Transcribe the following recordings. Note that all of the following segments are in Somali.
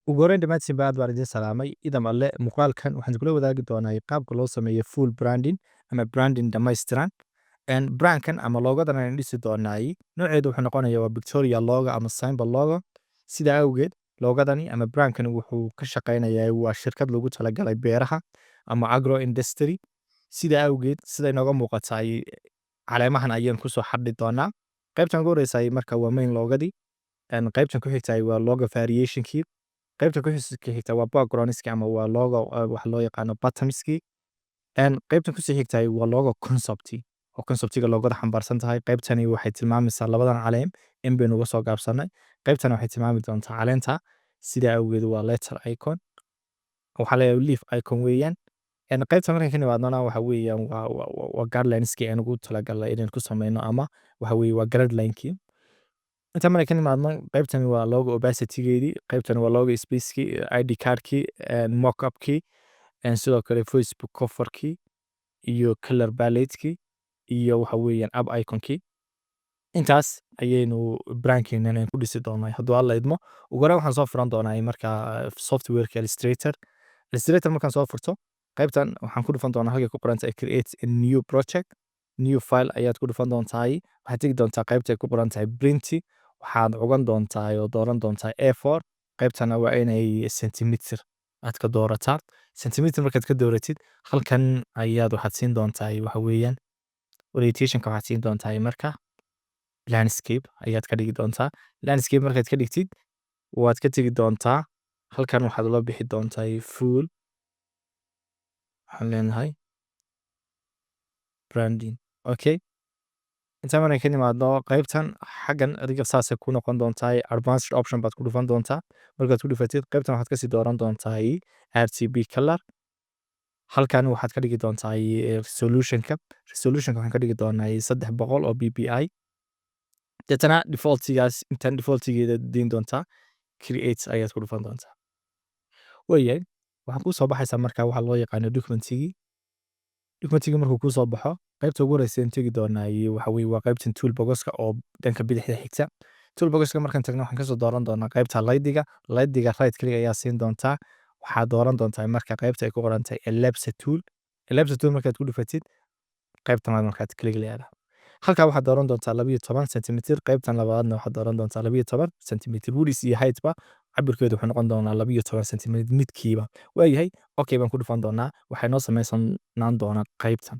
Ugu horreyn, dhammaantiin aad baan idin salaamay. Idam Alle, muuqaalkan waxaan kula wadaagi doonaa qaabka loo sameeyo full branding ama branding dhammaystiran. Brandkan ama logodan aan dhisi doonaay nooceedu wuxuu noqonayaa waa pictorial logo ama symbol logo. Sidaa awgeed, logodani ama brandkani wuxuu ka shaqeynayaa waa shirkad lagu talagalay beeraha ama agro industry. Sidaa awgeed, sida inooga muuqataay, caleemahan ayaan kusoo xardhi doonaa. Qaybtan ugu horeysa marka waa main logodii, qaybtan ku xigtaay waa logo variationkii, qaybta ku xigta waa backgroundski ama waa logo waxa loo yaqaano buttonskii, qaybtan kusii xigtaay waa logo concept oo conceptiga logoda xambaarsan tahay. Qaybtani waxay tilmaamaysaa labadan caleem in baynu uga soo gaabsanay. Qaybtani waxay tilmaami doontaa caleenta. Sidaa awgeed waa letter icon, waxaa leeyahay leaf icon weeyaan. Qaybta markaan ka nimaadnona waxa weeyaan waa guidelineskii aan ugu talagalnay inaan ku sameyno ama waxa weeye waa guidelinekii. Inta markaan ka nimaadno, qaybtani waa logo opacitygeedii, qaybtani waa logo spacekii, ID cardkii, mock-upkii, sidoo kale Facebook coverkii iyo color palettekii iyo waxa weeyaan app iconkii. Intaas ayaynu brandkeenan ku dhisi doonaa hadduu Alla idmo. Ugu horreyn waxaan soo furan doonaa markaa softwareka Illustrator. Illustrator markaan soo furto, qaybtan waxaan ku dhufan doonaa halkay ku qoran tahay "Create a new project". New file ayaad ku dhufan doontaa. Waxaad tegi doontaa qaybta ay ku qoran tahay "Print". Waxaad cugan doontaa oo dooran doontaa A4. Qaybtana waa inay centimeter aad ka doorataa. Centimeter markaad ka dooratid, halkan ayaad waxaad siin doontaa waxa weeyaan orientationka. Waxaad siin doontaa marka landscape ayaad ka dhigi doontaa. Landscape markaad ka dhigtid, waad ka tegi doontaa. Halkan waxaad ula bixi doontaa full, waxaan leenahay branding. Okay, inta markaan ka nimaadno qaybtan xaggan, adiga saasay ku noqon doontaa. Advanced option baad ku dhufan doontaa. Markaad ku dhufatid, qaybtan waxaad kasii dooran doontaa RGB color. Halkan waxaad ka dhigi doontaa resolutionka. Resolutionka waxaan ka dhigi doonaa 300 oo PPI. Deetana defaultigaas intaan defaultigeeda deyn doontaa. Create ayaad ku dhufan doontaa. Waayahay, waxaa kuu soo baxaysaa marka waxaa loo yaqaano documentigii. Documentigii markuu kuu soo baxo, qaybta ugu horeysa aan tegi doonaa waxa weye waa qaybtan toolboxka oo dhanka bidixda xigta. Toolboxka markaan tagno, waxaan kasoo dooran doonaa qaybta laydiga. Laydiga right click ayaa siin doontaa. Waxaad dooran doontaa marka qaybta ay ku qoran tahay ellipse tool. Ellipse tool markaad ku dhufatid, qaybtan labaad markaad click leedahay, halkaa waxaad dooran doontaa 12 centimeter. Qaybtan labaadna waxaad dooran doontaa 12 centimeter. Width iyo height ba cabirkeedu wuxuu noqon doonaa 12 centimeter midkiiba. Waayahay, okay baan ku dhufan doonaa. Waxay noo sameysanaan doonaa qaybtan.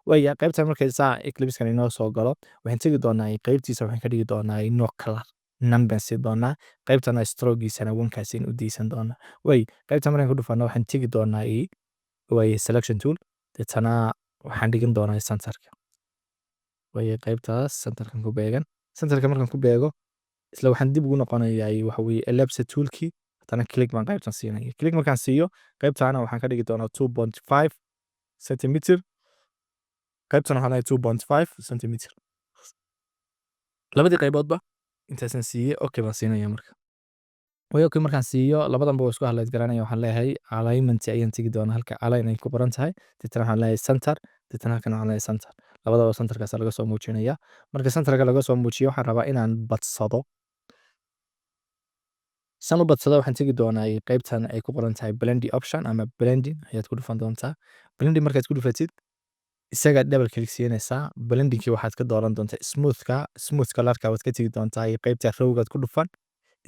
Waayahay, qaybtan markay saa ellipsekan inoo soo galo, waxaan tegi doonaa qaybtiisa, waxaan ka dhigi doonaa no color, none baan siin doonaa. Qaybtana strokegiisana wankaasiin u deysan doonaa. Waay, qaybtan markaan ku dhufano, waxaan tegi doonaa waay selection tool. Deetana waxaan dhigin doonaa centerka. Waaye, qaybtaas centerkan ku beegan. Centerka markaan ku beego, isla waxaan dib ugu noqonayaa waxa weeye ellipse toolkii. Haddana click baan qaybtan siinaya. Click markaan siiyo, qaybtaana waxaan ka dhigi doonaa 2.5 centimeter. Qaybtan waxaan leeyahay 2.5 centimeter. Labadii qayboodba intaasan siiyey. Okay baan siinaya marka. Way, okay markaan siiyo, labadanba waa isku highlight garanaya. Waxaan leeyahay alignment ayaan tegi doonaa, halka align ay ku qoran tahay. Deetana waxaan leeyahay center. Deetana halkan waxaan leeyahay center. Labadaba centerkaas laga soo muujinaya. Marka centerka laga soo muujiyo, waxaan rabaa inaan badsado. San u badsado, waxaan tegi doonaa qaybtan ay ku qoran tahay blend option ama blending ayaad ku dhufan doontaa. Blending markaad ku dhufatid, isaga double click siinaysaa. Blendingkii waxaad ka dooran doontaa smoothka. Smooth colorka waad ka tegi doontaa iyo qaybta rowgaad ku dhufan.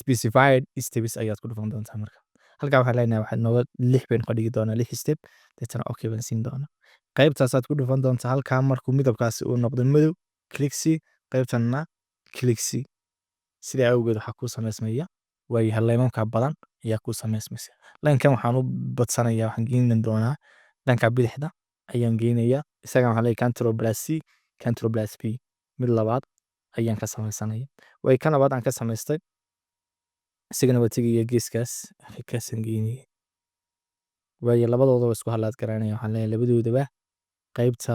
Specified steps ayaad ku dhufan doontaa. Marka halkaa waxaan leenahay waxaad nooga lix baynu ka dhigi doonaa, lix step. Deetana okay baan siin doonaa. Qaybtaasaad ku dhufan doontaa. Halkaa markuu midabkaasi uu noqdo madow, click sii. Qaybtanna click sii. Sidaa awgeed waxaa kuu samaysmaya, waayahay, laymanka badan ayaa kuu samaysmaysa. Linekan waxaan u badsanaya, waxaan geynin doonaa dhanka bidixda ayaan geynayaa. Isagan waxaan leeyahay control plus C, control plus V. Mid labaad ayaan ka samaysanaya. Way, kan labaad aan ka samaystay, isagana waa tegaya, geeskaas kaasaan geynaya. Waayo, labadooda waa isku highlight garanaya. Waxaan leeyahay labadoodaba qaybta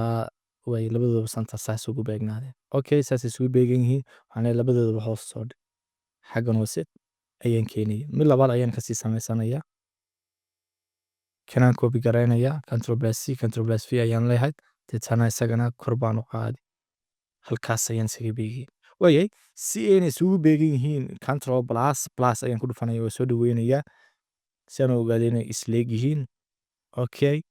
way labadoodaba center saas ugu beegnaadeen. Okay, saas isugu beegan yihiin. Waxaan leeyahay labadoodaba hoos soo dhig, xaggan hoose ayaan keenaya. Mid labaad ayaan kasii sameysanaya. Kanaan copy garaynaya. Control plus C, control plus V ayaan leeyahay. Deetana isagana kor baan u qaadi, halkaas ayaan isaga beegaya. Waayahay, si ayna isugu beegan yihiin, control plus plus ayaan ku dhufanaya, waa soo dhaweynayaa. Si aan u ogaado inay isleeg yihiin. Okay,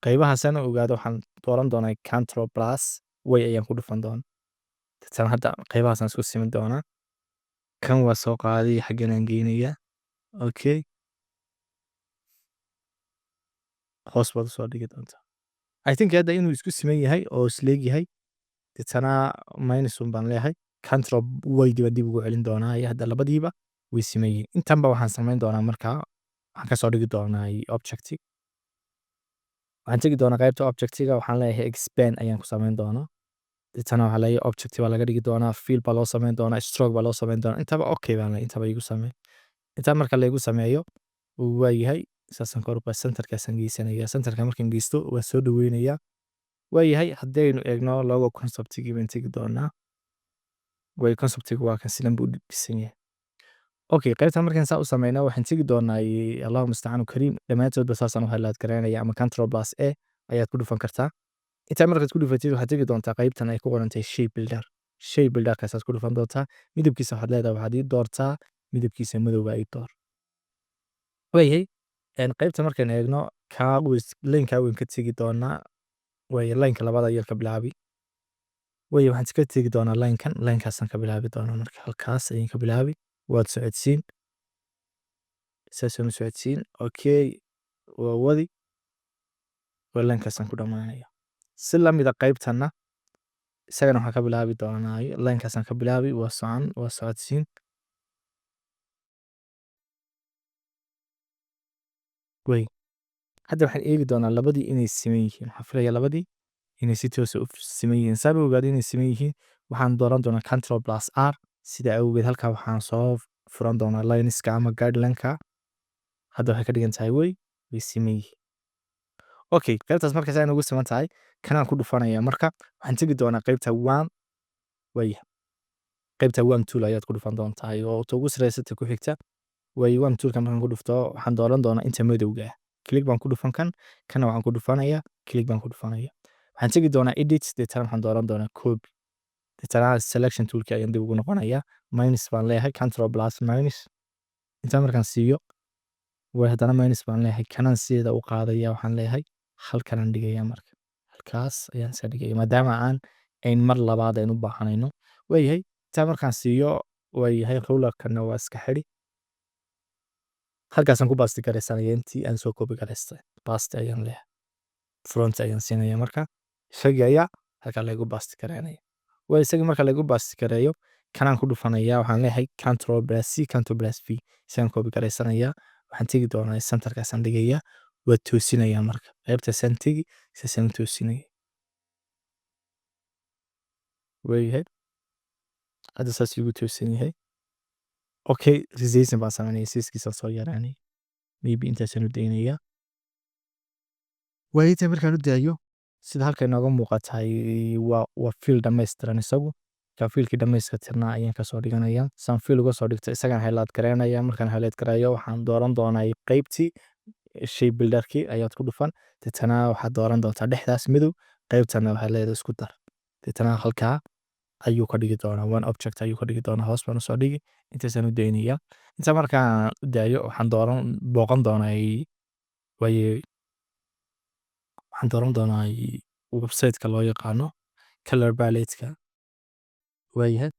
qaybahaas aan u ogaado waxaan dooran doonaa Control plus Y ayaan ku dhufan doonaa. Tan hadda qaybahaas aan isku simin doonaa. Kan waa soo qaaday, xaggan aan geynayaa. Okay, hoos baad usoo dhigi doontaa. I think hadda inuu isku siman yahay oo isleeg yahay. Deetana minus un baan leeyahay. Control Y dib dib ugu celin doonaa. Iyo hadda labadiiba way siman yihiin. Intanba waxaan samayn doonaa markaa waxaan kasoo dhigi doonaa object. Waxaan tegi doonaa qaybta objectiga, waxaan leeyahay expand ayaan ku samayn doonaa. Deetana waxaa leeyahay object baa laga dhigi doonaa, fill baa loo samayn doonaa, stroke baa loo samayn doonaa. Intaba okay baan leeyahay, intaba igu samee. Intaa marka laygu sameeyo waa yahay, saasaan kor u centerkaasaan geysanaya. Centerka markaan geysto waa soo dhaweynayaa. Waa yahay, haddaynu eegno logo conceptigii baan tegi doonaa. Way conceptigu waa kan, sidan buu u dhisan yahay. Okay, qaybta markaan saa u sameyno waxaan tegi doonaa, Allahu mustacaan kariim, dhammaantoodba saasaan u highlight garaynaya ama Control plus A ayaad ku dhufan kartaa. Intaa markaad ku dhufatid waxaad tegi doontaa qaybtan ay ku qoran tahay shape builder. Shape builderkaasaad ku dhufan doontaa. Midabkiisa waxaad leedahay, waxaad ii doortaa midabkiisa madowga ii door. Waayahay, qaybta markaan eegno kaa line-kaa weyn ka tegi doonaa. Waayo line-ka labaad ayaan ka bilaabi. Waayo waxaan iska tegi doonaa line-kan, line-kaasaan ka bilaabi doonaa marka halkaas ayaan ka bilaabi. Waad socodsiin. Saasaan u socodsiin. Okay, waa wadi. Waa line-kaasaan ku dhamaanaya. Si lamid ah qaybtanna isagana waxaan ka bilaabi doonaa line-kaasaan ka bilaabi, waa socon, waa socodsiin. Way hadda waxaan eegi doonaa labadii inay siman yihiin. Waxaan filayaa labadii inay si toos ah u siman yihiin. Sabab ogaado inay siman yihiin waxaan dooran doonaa Control plus R. Sida awgeed halkaa waxaan soo furan doonaa lineska ama guideline-ka. Hadda waxay ka dhigan tahay way siman yihiin. Okay, qaybtaas markaas ay nagu siman tahay kanaan ku dhufanaya. Marka waxaan tegi doonaa qaybta one. Way qaybta wand tool ayaad ku dhufan doontaa oo ta ugu sarreysata ku xigta. Way wand toolka markaan ku dhufto waxaan dooran doonaa inta madowga ah. Click baan ku dhufan kan, kana waxaan ku dhufanaya, click baan ku dhufanaya. Waxaan tegi doonaa edit, deetana waxaan dooran doonaa copy. Deetana selection toolka ayaan dib ugu noqonayaa. Minus baan leeyahay, Control plus minus. Intaa markaan siiyo way haddana minus baan leeyahay, kanaan sideeda u qaadaya, waxaan leeyahay halkanaan dhigaya marka. Halkaas ayaan iska dhigaya maadaama aan ayn mar labaad aynu u baahanayno. Waayahay, intaa markaan siiyo waayahay, rulerkana waa iska xidhi. Halkaasaan ku paste garaysanaya intii aan soo copy garaystay. Paste ayaan leeyahay. Front ayaan siinaya marka. Isagii ayaa halkaa laygu paste garaynaya. Waa isagii marka laygu paste gareeyo kanaan ku dhufanaya, waxaan leeyahay Control plus C, Control plus V. Isagaan copy garaysanaya. Waxaan tegi doonaa centerkaasaan dhigaya. Waa toosinaya marka. Qaybtaasaan tegi, saasaan u toosinaya. Waayahay. Hadda saas igu toosan yahay. Okay, resizing baan sameynaya, sizekiisa soo yaraanaya. Maybe intaasaan u daynaya. Waayahay, inta markaan u daayo sida halka inooga muuqatay waa fill dhammaystiran isagu. Ka fillkii dhammaystirnaa ayaan ka soo dhiganaya. Saan fill uga soo dhigto isagaan highlight garaynaya. Markaan highlight garayo waxaan dooran doonaa qaybtii shape builderkii ayaad ku dhufan. Deetana waxaad dooran doontaa dhexdaas madow, qaybtana waxaad leedahay isku dar. Deetana halkaa ayuu ka dhigi doonaa, one object ayuu ka dhigi doonaa. Hoos baan usoo dhigi, intaasaan u daynaya. Inta markaan u daayo waxaan dooran booqan doonaa, waaye waxaan dooran doonaa website-ka loo yaqaano color palette-ka. Waayahay.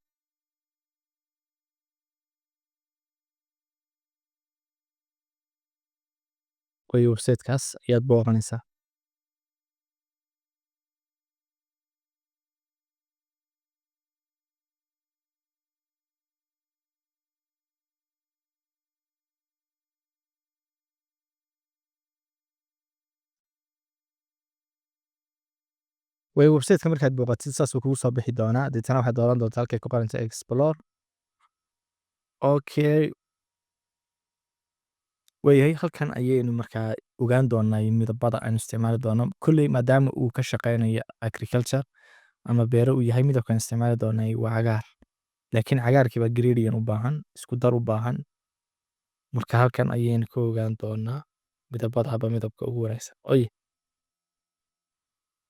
Waayo website-kaas ayaad booqanaysaa. Way website-ka markaad booqatid saas uu kugu soo bixi doonaa. Deetana waxaad dooran doontaa halkay ku qoran tahay explore. Okay. Waayahay, halkan ayaynu markaa ogaan doonaa midabada aynu isticmaali doono. Kulley maadaama uu ka shaqeynayo agriculture ama beero uu yahay, midabkan isticmaali doonaa waa cagaar. Laakiin cagaarkii baa gradient u baahan, isku dar u baahan. Marka halkan ayaynu ka ogaan doonaa midabada haba midabka ugu wanaagsan. Oy.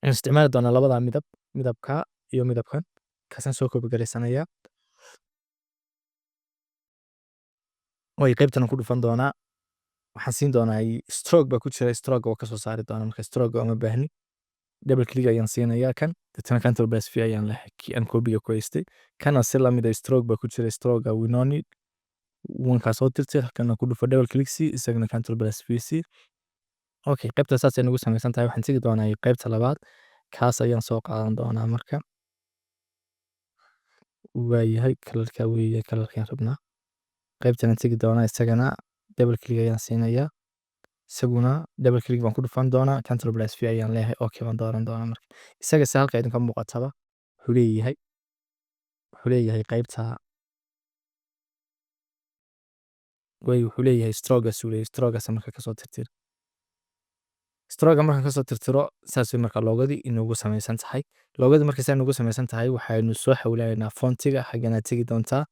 Waxaan isticmaali doonaa labada midab, midabka iyo midabkan. Kaasaan soo copy garaysanaya. Way qaybtan ku dhufan doonaa. Waxaan siin doonaa stroke baa ku jira, stroke waa kasoo saari doonaa. Marka stroke uma baahni, double click ayaan siinayaa kan, deetana Control plus V ayaan leeyahay, kii aan copy-ga ku haystay. Kana si lamid ah stroke baa ku jira, stroke we no need, wankaa soo tirtir. Halkana ku dhufo, double click c, isagana Control plus V c. Okay, qaybta saas ay nagu samaysan tahay. Waxaan tegi doonaa qaybta labaad, kaas ayaan soo qaadan doonaa. Marka waayahay, colorka weeye, colorkaan rabnaa. Qaybtan tegi doonaa, isagana double click ayaan siinayaa, isaguna double click baan ku dhufan doonaa, Control plus V ayaan leeyahay, okay baan dooran doonaa. Marka isaga si halka idinka muuqataba wuxuu leeyahay qaybta way, wuxuu leeyahay stroke-gaas uu leeyahay. Stroke-gaas marka kasoo tirtir, stroke markaan kasoo tirtiro, saas way marka logo-gadii inoogu samaysan tahay. Logo-gadii marka saa inoogu samaysan tahay, waxaynu soo xawlanaynaa fontiga. Xaggana tegi doontaa,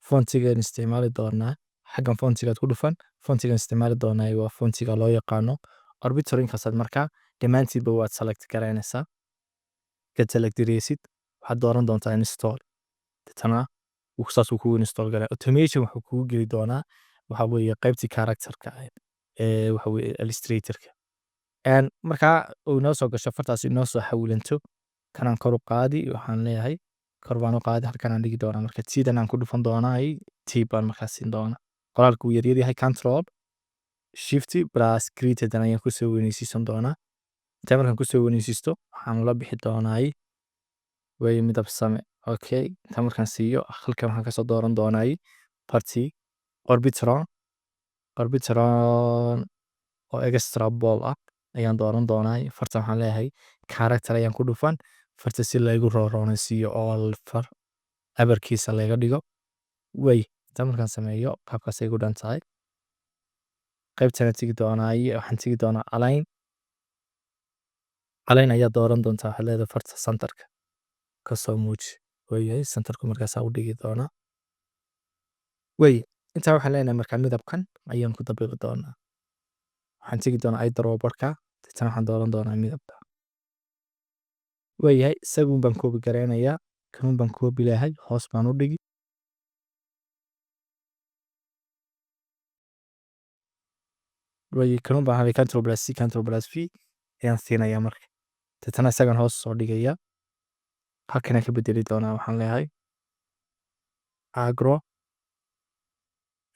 fontigan isticmaali doonaa. Xaggan fontigaad ku dhufan, fontigan isticmaali doonaa waa fontiga loo yaqaano Orbitron. Kaasaad markaa dhammaantiidba waad select garaynaysaa. Ka select garaysid, waxaad dooran doontaa install, deetana saas uu kugu install garay. Automation wuxuu kugu geli doonaa waxa weeye qaybtii characterka ahayd ee waxa weeye Illustratorka. Markaa uu inoo soo gasho, fartaas inoo soo xawilanto, kanaan kor u qaadi. Waxaan leeyahay kor baan u qaadi, halkan aan dhigi doonaa. Marka tiidan aan ku dhufan doonaa, t baan markaa siin doonaa. Qoraalku wuu yaryar yahay, Control Shift plus greater than ayaan kusoo weynaysiisan doonaa. Intaa markaan kusoo weynaysiisto, waxaan la bixi doonaa way midab same. Okay, intaa markaan siiyo, halkan waxaan kasoo dooran doonaa fartii Orbitron. Orbitron oo extra bold ah ayaan dooran doonaa. Farta waxaan leeyahay character ayaan ku dhufan, farta si laygu rooroonaysiiyo oo far abarkiisa laga dhigo. Way intaa markaan sameeyo, qaabkaas ay ku dhan tahay. Qaybtana tegi doonaa, waxaan tegi doonaa align. Align ayaa dooran doontaa. Waxaad leedahay farta centerka kasoo muuji. Waayahay, centerku markaasaa u dhigi doonaa. Way intaa waxaan leenahay, markaa midabkan ayaan ku dabiqi doonaa. Waxaan tegi doonaa eyedropperka, deetana waxaan dooran doonaa midabka. Waayahay, isagun baan copy gareynayaa, kanun baan copy leeyahay, hoos baan u dhigi. Waayahay, kanun baan Control plus C, Control plus V ayaan siinayaa. Marka deetana isagan hoos soo dhigaya, halkan aan ka bedeli doonaa. Waxaan leeyahay agro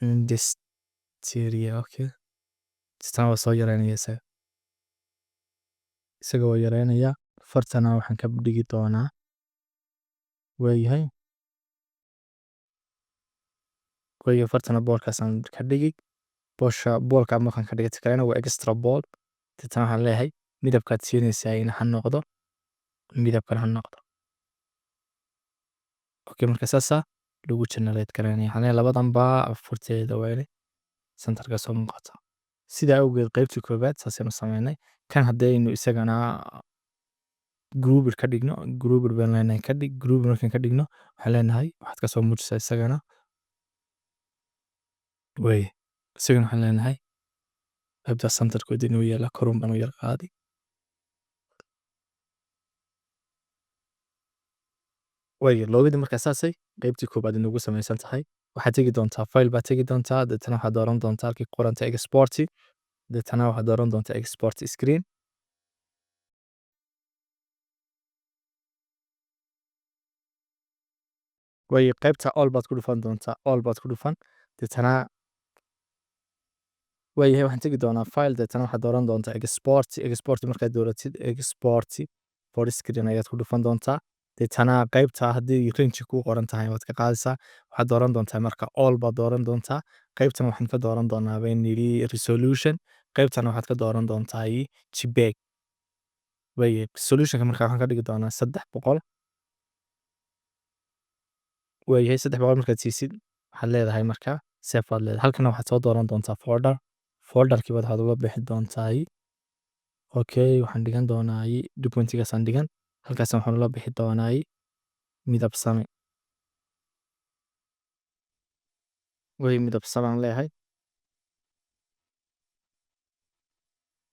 industry. Okay, deetana waa soo yareynaya isaga, isaga waa yareynaya. Fartana waxaan ka dhigi doonaa, waayahay, waayahay, fartana boldkaasaan ka dhigi. Boosha boldka markaan ka dhigay, kalena waa extra bold. Deetana waxaan leeyahay midabkaad siinaysaa in ha noqdo midabkan ha noqdo. Okay, marka saasaa lagu generate gareynaya. Waxaan leeyahay labadan baa furteeda waa inay centerka soo muuqata. Sidaa awgeed qaybtii koowaad saasaynu sameynay. Kan haddaynu isagana grouped ka dhigno, grouped baan leenahay ka dhig. Grouped markaan ka dhigno, waxaan leenahay waxaad kasoo muujisaa isagana. Way isagana waxaan leenahay qaybta centerkood inuu yaala, korun baan u yar qaadi. Way logo-gadii markaa saasay qaybtii koowaad inoogu samaysan tahay. Waxaad tegi doontaa file baad tegi doontaa, deetana waxaad dooran doontaa halkii ku qoranta export, deetana waxaad dooran doontaa export screen. Way qaybta all baad ku dhufan doontaa, all baad ku dhufan. Deetana waayahay, waxaan tegi doonaa file, deetana waxaad dooran doontaa export. Export markaad dooratid, export for screen ayaad ku dhufan doontaa. Deetana qaybta haddii range kuu qoran tahay waad ka qaadaysaa. Waxaad dooran doontaa marka all baad dooran doontaa. Qaybtan waxaan ka dooran doonaa bayn nidhi resolution, qaybtan waxaad ka dooran doontaa JPEG. Waayahay, resolutionka marka waxaan ka dhigi doonaa 300. Waayahay, 300 markaad siisid, waxaad leedahay marka save baad leedahay. Halkana waxaad soo dooran doontaa folder. Folderkii baad waxaad uga bixi doontaa. Okay, waxaan dhigan doonaa documentigaasaan dhigan. Halkaas waxaan ula bixi doonaa midab same. Way midab same aan leeyahay.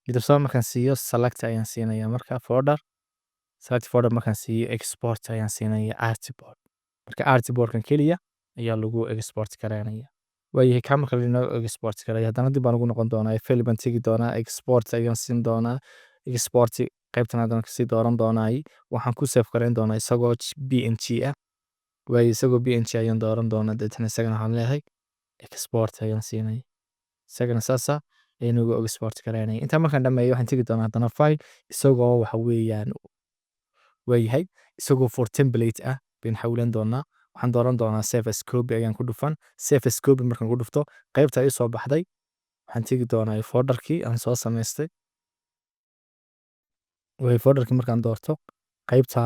Midab same markaan siiyo, select ayaan siinayaa marka folder. Select folder markaan siiyo, export ayaan siinayaa artboard. Marka artboardkan keliya ayaa lagu export gareynaya. Waayahay, kaa marka lainoo export gareeyo, haddana dib baan ugu noqon doonaa, file baan tegi doonaa, export ayaan siin doonaa, export qaybtan haddana kasii dooran doonaa. Waxaan ku save gareyn doonaa isagoo PNG ah. Waayo, isagoo PNG ayaan dooran doonaa. Deetana isagana waxaan leeyahay export ayaan siinay. Isagana saasa ayaan ugu export gareynaya. Intaa markaan dhameeyo, waxaan tegi doonaa haddana file, isagoo waxa weeyaan, waayahay, isagoo for template ah bayn xawlan doonaa. Waxaan dooran doonaa save as copy ayaan ku dhufan. Save as copy markaan ku dhufto, qaybta ay soo baxday waxaan tegi doonaa folderkii aan soo samaystay. Way folderkii markaan doorto, qaybta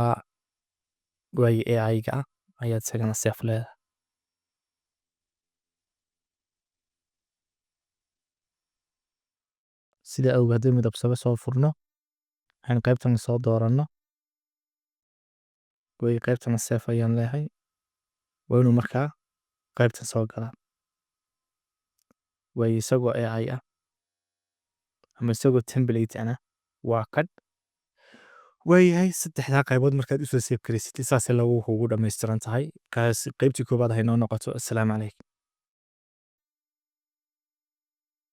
way AI-ga ah ayaad isagana save leedahay. Sida awgeed, haddii midab same soo furno, waxaan qaybtan soo dooranno, way qaybtana save ayaan leeyahay. Waa inuu markaa qaybtan soo galaa, way isagoo AI ah ama isagoo template ana waa kan. Waayahay, saddexdaa qaybood markaad usoo save garaysatid, saasay lagu kugu dhammaystiran tahay. Kaas qaybtii koowaad haynoo noqoto. Assalaamu calaykum.